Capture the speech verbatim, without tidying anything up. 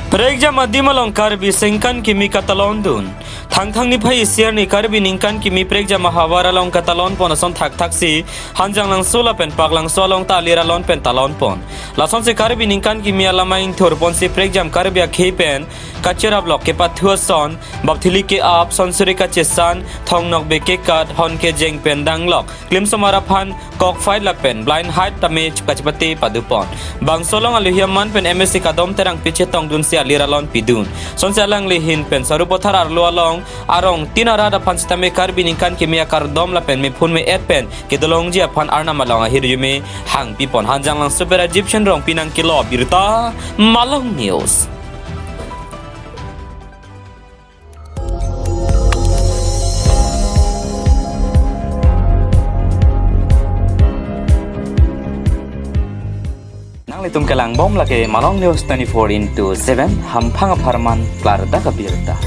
Prekjam adim along Karbi ningkan kimi katalon dun. Thangthang niphai isi arni Karbi ningkan kimi prekjam ahavar along katalon pon ason thakthaksi Hanjanglangso lapen Paklangso along ta alir alon pen talon pon. Lasonsi Karbi ningkan kimi alam ingthur ponsi prekjam Karbi akhei pen kacherap lok kepathu ason, bapthili ke-ap, sonsuri kachesan, thongnok bek kekat, hon kejeng pen danglok, klimsomar aphan cockfight lapen blind hide tame kachepate padu pon. Bangso along alohi aman pen M A C Kadom Terangpi chetong dunsi alir alon pidun. Sonsi alangli ahin pen Sarupathar arlo along arong tin arat aphan sitame Karbi ningkan kimi akardom lapen mephun me-et pen kedolongji aphan Arnam along ahirjume hangpi pon. Hanjanglangso pen Rajiv Shenrong pinang kilo birta Malong News. Nanglitum kelang bom lake Malong News twenty-four into seven, hamphang apharman klardak abirta.